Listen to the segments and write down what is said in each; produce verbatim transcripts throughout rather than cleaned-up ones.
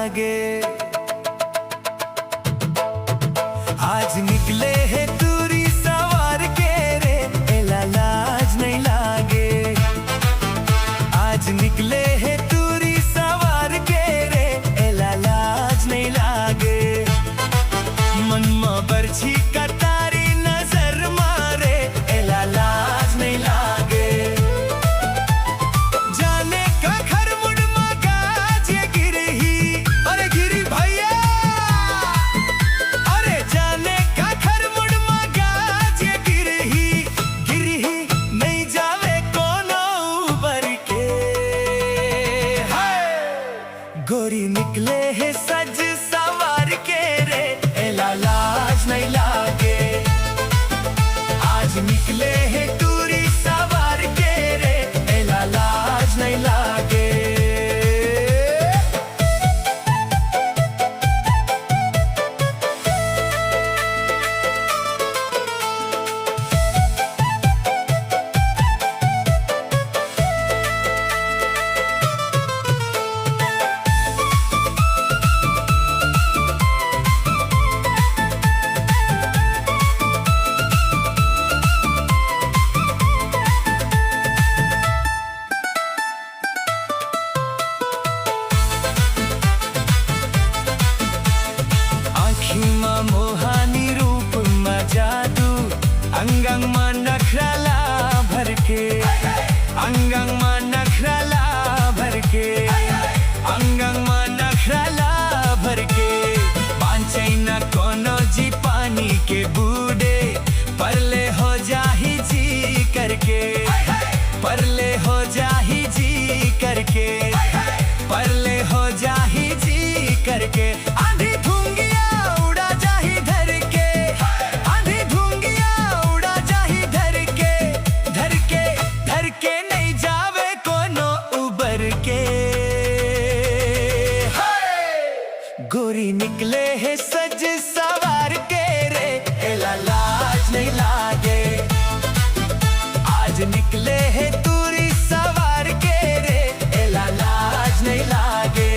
लागे। आज निकले हे टूरी सवार के रे, एला लाज नइ लागे। आज निकले हे टूरी सवार के रे, एला लाज नइ लागे। मन म बरछी कटारी नजर मारे, एला लाज नइ लागे। जाने काखर मुड़ म गाज गिरही, अरे गिरी भैया। अरे जाने काखर मुड़ म गाज गिरही, गिरही नइ जावे कोनो उबर के। हाय! गोरी निकले हे सज सवार के रे, एला लाज नइ लागे। आज निकले हे टूरी सवार के रे, एला लाज नइ लागे। आँखी म मोहानी रूप म जादू, अंग अंग म नखरा ला भर के, अंग अंग म नखरा ला भर के, अंग अंग म नखरा ला भर के। बाँचै न कोनो जी पानी के बूड़े, परले हो जाही जी करके, परले हो जाही जी करके, परले हो जाही जी करके। आंधी धुंगिया उड़ा जाही धर के, आंधी धुंगिया उड़ा जाही धर के, धर के, धर के नइ जावे कोनो उबर के। हाय! गोरी निकले हे सज सवार के रे, एला लाज नइ लागे। आज निकले हे टूरी सवार के रे, एला लाज नइ लागे।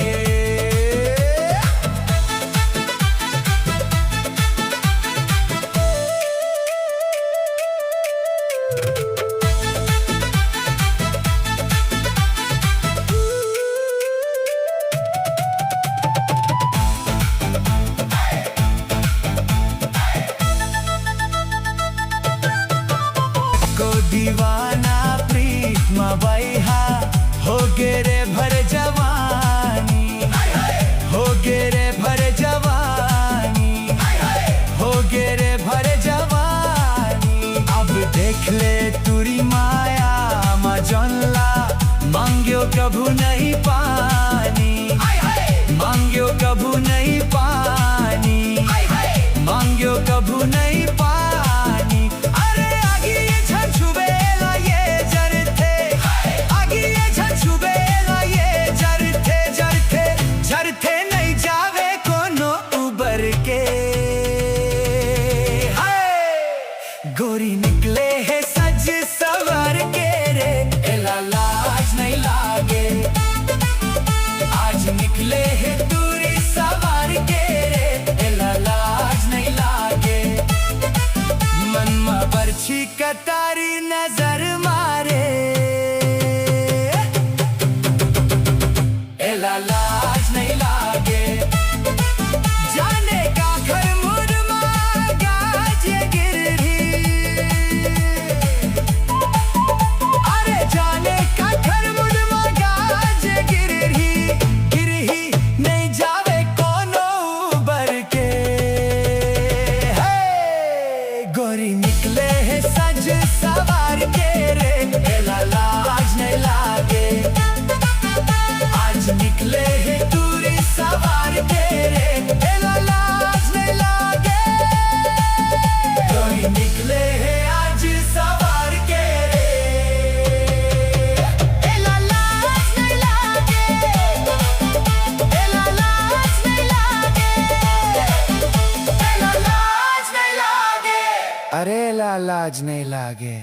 को दीवाना प्रीत म बइहा, हो गे रे भर जवानी, हो गे रे भर जवानी, हो गे रे भर जवानी। अब देख ले टूरी माया म जौन ला, मांग्यो कभू नइ पानी, मांग्यो कभू नइ पानी, मांग्यो कभू नइ पानी। अरे आगी ये झन छुबे ला ये जरथे, आगी ये झन छुबे ला ये जरथे, जरथे, जरथे नइ जावे कोनो उबर के। हाय! गोरी निकले हे सज सवार के रे, एला लाज नइ लागे। आज निकले हे टूरी सवार के रे, एला लाज नइ लागे। मन म बरछी कटारी नजर मारे, एला लाज नइ लागे। जाने काखर मुड़ म गाज गिरही, अरे जाने काखर मुड़ म गाज गिरही, गिरही नइ जावे कोनो उबर के। हे! गोरी निकले हे सज सवार के रे, एला लाज नइ लागे। आज निकले हे टूरी सवार के रे, एला लाज नइ लागे। गोरी निकले हे आज सवार के रे, एला लाज नइ लागे, एला लाज नइ लागे, एला लाज नइ लागे। अरे ला लाज नइ लागे।